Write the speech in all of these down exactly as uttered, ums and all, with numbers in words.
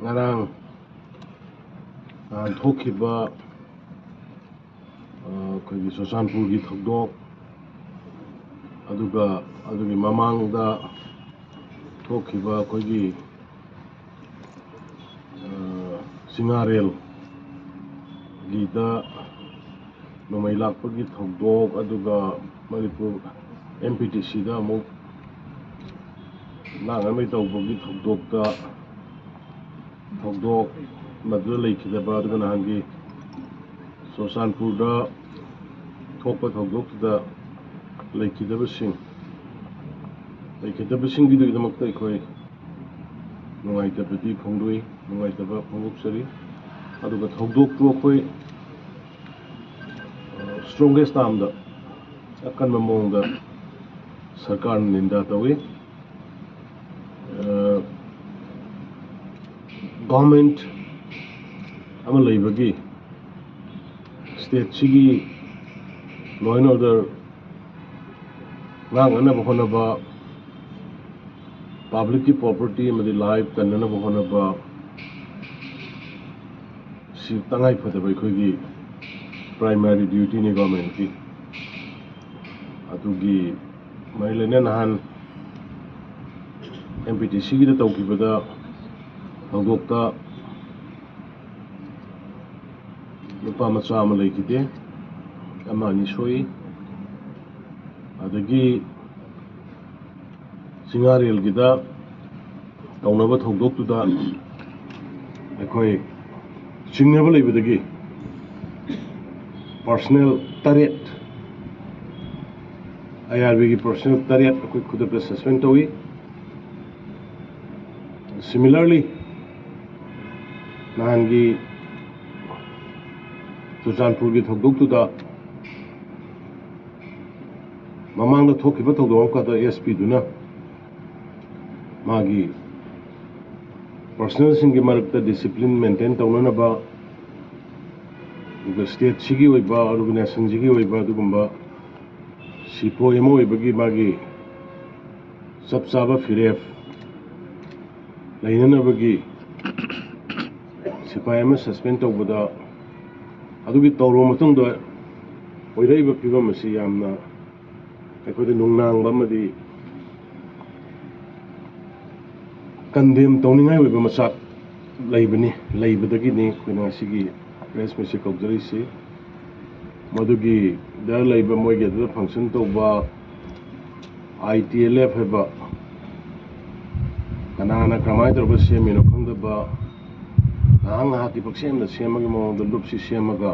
ꯉꯔꯥꯡ ꯅꯍꯥꯟ ꯊꯣꯛꯈꯤꯕ, ꯑ, ꯑꯩꯈꯣꯏꯒꯤ ꯆꯨꯔꯆꯥꯟꯄꯨꯔꯒꯤ ꯊꯧꯗꯣꯛ, ꯑꯗꯨꯒ ꯑꯗꯨꯒꯤ ꯃꯃꯥꯡꯗ ꯊꯣꯛꯈꯤꯕ ꯑꯩꯈꯣꯏꯒꯤ, ꯑ, ꯆꯤꯡꯉꯥꯔꯦꯜꯒꯤꯗ ꯅꯣꯡꯃꯩ ꯂꯥꯛꯄꯒꯤ ꯊꯧꯗꯣꯛ, ꯑꯗꯨꯒ ꯃꯅꯤꯄꯨꯔ ꯑꯦꯝ ꯄꯤ ꯇꯤ ꯁꯤꯗ ꯑꯃꯨꯛ ꯂꯥꯡꯉꯩ ꯇꯧꯕꯒꯤ ꯊꯧꯗꯣꯛꯇ, ꯊꯧꯗꯣꯛ ꯃꯗꯨꯗ ꯂꯩꯈꯤꯗꯕ, ꯑꯗꯨꯒ ꯅꯍꯥꯟꯒꯤ ꯆꯨꯔꯆꯥꯟꯄꯨꯔꯗ ꯊꯣꯛꯄ ꯊꯧꯗꯣꯛꯇꯨꯗ ꯂꯩꯈꯤꯗꯕꯁꯤꯡ, ꯂꯩꯈꯤꯗꯕꯁꯤꯡꯒꯤꯗꯃꯛꯇ ꯑꯩꯈꯣꯏ ꯅꯨꯡꯉꯥꯏꯇꯕꯗꯤ ꯐꯣꯡꯗꯣꯛꯏ, ꯅꯨꯡꯉꯥꯏꯇꯕ ꯐꯣꯡꯗꯣꯛꯆꯔꯤ꯫ ꯑꯗꯨꯒ ꯊꯧꯗꯣꯛꯇꯨ ꯑꯩꯈꯣꯏ strongest termꯗ, ꯑꯀꯟꯕ ꯃꯑꯣꯡꯗ ꯁꯔꯀꯥꯔꯅ ꯅꯤꯟꯗꯥ ꯇꯧꯏ꯫ ꯑ, government ꯑꯃ ꯂꯩꯕꯒꯤ, stateꯁꯤꯒꯤ law and order ꯉꯥꯛꯅꯅꯕ ꯍꯣꯠꯅꯕ, publicꯀꯤ property ꯑꯃꯗꯤ life ꯀꯟꯅꯅꯕ ꯍꯣꯠꯅꯕ, ꯁꯤ ꯇꯉꯥꯏ ꯐꯗꯕ ꯑꯩꯈꯣꯏꯒꯤ primary dutyꯅꯤ governmentꯀꯤ꯫ ꯑꯗꯨꯒꯤ ꯃꯔꯤ ꯂꯩꯅ ꯅꯍꯥꯟ ꯑꯦꯝ ꯄꯤ ꯇꯤ ꯁꯤꯒꯤꯗ ꯇꯧꯈꯤꯕꯗ ꯊꯧꯗꯣꯛꯇ ꯅꯨꯄꯥ ꯃꯆꯥ ꯑꯃ ꯂꯩꯈꯤꯗꯦ, ꯑꯃ ꯑꯅꯤ ꯁꯣꯛꯏ꯫ ꯑꯗꯒꯤ ꯆꯤꯡꯉꯥꯔꯦꯜꯒꯤꯗ ꯇꯧꯅꯕ ꯊꯧꯗꯣꯛꯇꯨꯗ ꯑꯩꯈꯣꯏ ꯆꯤꯡꯅꯕ ꯂꯩꯕꯗꯒꯤ personnel ꯇꯔꯦꯠ, ꯑꯥꯏ ꯑꯥꯔ ꯕꯤꯒꯤ personnel ꯇꯔꯦꯠ ꯑꯩꯈꯣꯏ ꯈꯨꯗꯛꯇ suspend ꯇꯧꯏ꯫ Similarly, ꯅꯍꯥꯟꯒꯤ ꯆꯨꯔꯆꯥꯟꯄꯨꯔꯒꯤ ꯊꯧꯗꯣꯛꯇꯨꯗ ꯃꯃꯥꯡꯗ ꯊꯣꯛꯈꯤꯕ ꯊꯧꯗꯣꯛ ꯑꯃꯈꯛꯇ ꯑꯦꯁ ꯄꯤꯗꯨꯅ ꯃꯥꯒꯤ personnelꯁꯤꯡꯒꯤ ꯃꯔꯛꯇ discipline maintain ꯇꯧꯅꯅꯕ, ꯑꯗꯨꯒ stateꯁꯤꯒꯤ ꯑꯣꯏꯕ, ꯑꯗꯨꯒ nationꯁꯤꯒꯤ ꯑꯣꯏꯕ ꯑꯗꯨꯒꯨꯝꯕ ꯁꯤꯄꯣꯏ ꯑꯃ ꯑꯣꯏꯕꯒꯤ ꯃꯥꯒꯤ ꯆꯞ ꯆꯥꯕ ꯐꯤꯔꯦꯞ ꯂꯩꯅꯅꯕꯒꯤ ꯁꯤꯐꯥꯏ ꯑꯃ ꯁꯁꯄꯦꯟ ꯇꯧꯕꯗ, ꯑꯗꯨꯒꯤ ꯇꯧꯔꯕ ꯃꯇꯨꯡꯗ ꯑꯣꯏꯔꯛꯏꯕ ꯐꯤꯕꯝ ꯑꯁꯤ ꯌꯥꯝꯅ ꯑꯩꯈꯣꯏꯗ ꯅꯨꯡꯅꯥꯡꯕ ꯑꯃꯗꯤ ꯀꯟꯗꯦꯝ ꯇꯧꯅꯤꯡꯉꯥꯏ ꯑꯣꯏꯕ ꯃꯆꯥꯛ ꯂꯩꯕꯅꯤ꯫ ꯂꯩꯕꯗꯒꯤꯅꯤ ꯑꯩꯈꯣꯏꯅ ꯉꯁꯤꯒꯤ ꯄ꯭ꯔꯦꯁ ꯃꯤꯠꯁꯦ ꯀꯧꯖꯔꯤꯁꯤ꯫ ꯃꯗꯨꯒꯤꯗ ꯂꯩꯕ, ꯃꯣꯏꯒꯤ ꯑꯗꯨꯗ ꯐꯪꯁꯟ ꯇꯧꯕ ꯑꯥꯏ ꯇꯤ ꯑꯦꯜ ꯑꯦꯐ ꯍꯥꯏꯕ, ꯀꯅꯥꯅ ꯀꯃꯥꯏꯅ ꯇꯧꯔꯒ ꯁꯦꯝꯃꯤꯅꯣ ꯈꯪꯗꯕ, ꯉꯥꯏꯍꯥꯛ ꯉꯥꯏꯍꯥꯛꯀꯤ ꯄꯛꯁꯦꯝꯗ ꯁꯦꯝꯕꯒꯤ ꯃꯑꯣꯡꯗ ꯂꯨꯞꯁꯤ ꯁꯦꯝꯃꯒ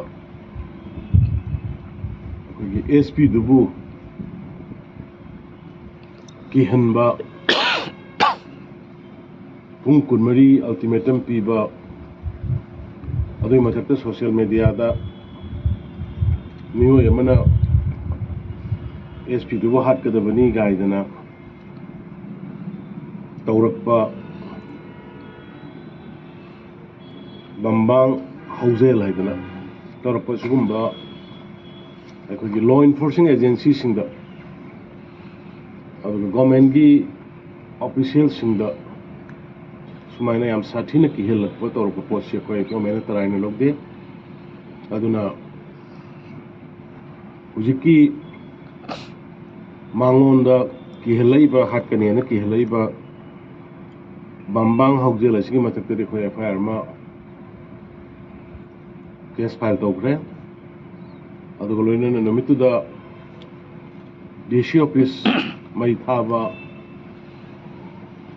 ꯑꯩꯈꯣꯏꯒꯤ ꯑꯦꯁ ꯄꯤꯗꯨꯕꯨ ꯀꯤꯍꯟꯕ, ꯄꯨꯡ ꯀꯨꯟꯃꯔꯤ ꯑꯜꯇꯤꯃꯦꯇꯝ ꯄꯤꯕ, ꯑꯗꯨꯒꯤ ꯃꯊꯛꯇ ꯁꯣꯁꯤꯌꯦꯜ ꯃꯦꯗꯤꯌꯥꯗ ꯃꯤꯑꯣꯏ ꯑꯃꯅ ꯑꯦꯁ ꯄꯤꯗꯨꯕꯨ ꯍꯥꯠꯀꯗꯕꯅꯤ ꯀꯥꯏꯗꯅ ꯇꯧꯔꯛꯄ, ꯕꯝꯕꯥꯡ ꯍꯧꯖꯦꯜ ꯍꯥꯏꯗꯅ ꯇꯧꯔꯛꯄ ꯁꯤꯒꯨꯝꯕ ꯑꯩꯈꯣꯏꯒꯤ ꯂꯣ ꯏꯟꯐꯣꯔꯁꯤꯡ ꯑꯦꯖꯦꯟꯁꯤꯁꯤꯡꯗ, ꯑꯗꯨꯒ ꯒꯣꯔꯃꯦꯟꯒꯤ ꯑꯣꯐꯤꯁꯤꯌꯦꯜꯁꯤꯡꯗ ꯁꯨꯃꯥꯏꯅ ꯌꯥꯝ ꯁꯥꯊꯤꯅ ꯀꯤꯍꯜꯂꯛꯄ ꯇꯧꯔꯛꯄ ꯄꯣꯠꯁꯤ ꯑꯩꯈꯣꯏ ꯒꯣꯔꯃꯦꯟꯅ ꯇꯔꯥꯏꯅ ꯂꯧꯗꯦ꯫ ꯑꯗꯨꯅ ꯍꯧꯖꯤꯛꯀꯤ ꯃꯉꯣꯟꯗ ꯀꯤꯍꯜꯂꯛꯏꯕ, ꯍꯥꯠꯀꯅꯦꯅ ꯀꯤꯍꯜꯂꯛꯏꯕ ꯕꯝꯕꯥꯡ ꯍꯧꯖꯦꯜ ꯑꯁꯤꯒꯤ ꯃꯊꯛꯇꯗꯤ ꯑꯩꯈꯣꯏ ꯑꯦꯐ ꯑꯥꯏ ꯑꯥꯔ ꯑꯃ ꯀꯦꯁ ꯐꯥꯏꯜ ꯇꯧꯈ꯭ꯔꯦ꯫ ꯑꯗꯨꯒ ꯂꯣꯏꯅꯅ ꯅꯨꯃꯤꯠꯇꯨꯗ ꯗꯤ ꯁꯤ ꯑꯣꯐꯤꯁ ꯃꯩ ꯊꯥꯕ,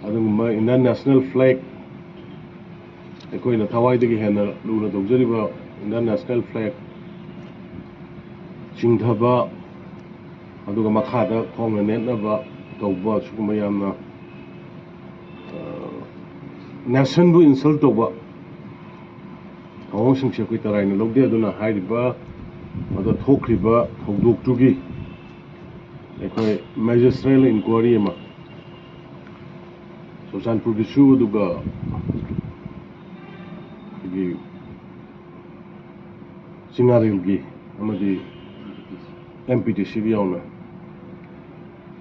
ꯑꯗꯨꯒꯨꯝꯕ ꯏꯟꯗꯤꯌꯥꯟ ꯅꯦꯁꯅꯦꯜ ꯐ꯭ꯂꯦꯛ, ꯑꯩꯈꯣꯏꯅ ꯊꯋꯥꯏꯗꯒꯤ ꯍꯦꯟꯅ ꯂꯨꯅ ꯇꯧꯖꯔꯤꯕ ꯏꯟꯗꯤꯌꯥꯟ ꯅꯦꯁꯅꯦꯜ ꯐ꯭ꯂꯦꯛ ꯆꯤꯡꯊꯕ, ꯑꯗꯨꯒ ꯃꯈꯥꯗ ꯈꯣꯡꯅ ꯅꯦꯠꯅꯕ ꯇꯧꯕ, ꯁꯤꯒꯨꯝꯕ ꯌꯥꯝꯅ, ꯑ, ꯅꯦꯁꯟꯕꯨ ꯏꯟꯁꯜ ꯇꯧꯕ ꯊꯧꯑꯣꯡꯁꯤꯡꯁꯦ ꯑꯩꯈꯣꯏ ꯇꯔꯥꯏꯅ ꯂꯧꯗꯦ꯫ ꯑꯗꯨꯅ ꯍꯥꯏꯔꯤꯕ ꯑꯗ ꯊꯣꯛꯈ꯭ꯔꯤꯕ ꯊꯧꯗꯣꯛꯇꯨꯒꯤ ꯑꯩꯈꯣꯏ ꯃꯦꯖꯤꯁꯇ꯭ꯔꯦꯠ ꯏꯟꯀ꯭ꯋꯥꯏꯔꯤ ꯑꯃ ꯆꯨꯔꯆꯥꯟꯄꯨꯔꯒꯤꯁꯨ, ꯑꯗꯨꯒ ꯑꯩꯈꯣꯏꯒꯤ ꯆꯤꯡꯉꯥꯔꯦꯜꯒꯤ ꯑꯃꯗꯤ ꯑꯦꯝ ꯄꯤ ꯇꯤ ꯁꯤꯒꯤ ꯌꯥꯎꯅ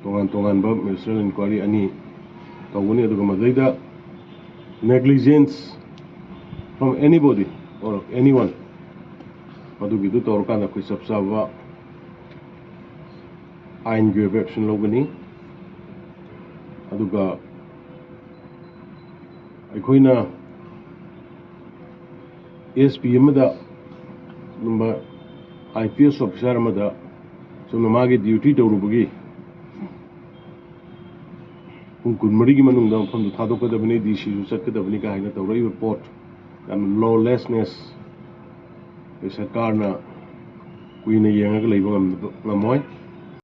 ꯇꯣꯉꯥꯟ ꯇꯣꯉꯥꯟꯕ ꯃꯦꯖꯤꯁꯇ꯭ꯔꯦꯠ ꯏꯟꯀ꯭ꯋꯥꯏꯔꯤ ꯑꯅꯤ ꯇꯧꯒꯅꯤ꯫ ꯑꯗꯨꯒ ꯃꯗꯩꯗ ꯅꯦꯒ꯭ꯂꯤꯖꯦꯟꯁ from anybody or anyone, ꯃꯗꯨꯒꯤꯗꯨ ꯇꯧꯔꯀꯥꯟꯗ ꯑꯩꯈꯣꯏ ꯆꯞ ꯆꯥꯕ ꯑꯥꯏꯟꯒꯤ ꯑꯣꯏꯕ action ꯂꯧꯒꯅꯤ꯫ ꯑꯗꯨꯒ ꯑꯩꯈꯣꯏꯅ S P ꯑꯃꯗ, ꯑꯗꯨꯝꯕ I P S officer ꯑꯃꯗ ꯆꯨꯝꯅ ꯃꯥꯒꯤ duty ꯇꯧꯔꯨꯕꯒꯤ ꯄꯨꯡ ꯀꯨꯟꯃꯔꯤꯒꯤ ꯃꯅꯨꯡꯗ ꯃꯐꯝꯗꯨ ꯊꯥꯗꯣꯛꯀꯗꯕꯅꯤ, D C ꯁꯨ ꯆꯠꯀꯗꯕꯅꯤ ꯀꯥꯏꯅ ꯇꯧꯔꯛꯏꯕ ꯄꯣꯠ, ꯌꯥꯝꯅ lawlessness, ꯑꯩꯈꯣꯏ ꯁꯔꯀꯥꯔꯅ ꯀꯨꯏꯅ ꯌꯦꯡꯉꯒ ꯂꯩꯕ ꯉꯝꯗꯕ, ꯉꯝꯃꯣꯏ꯫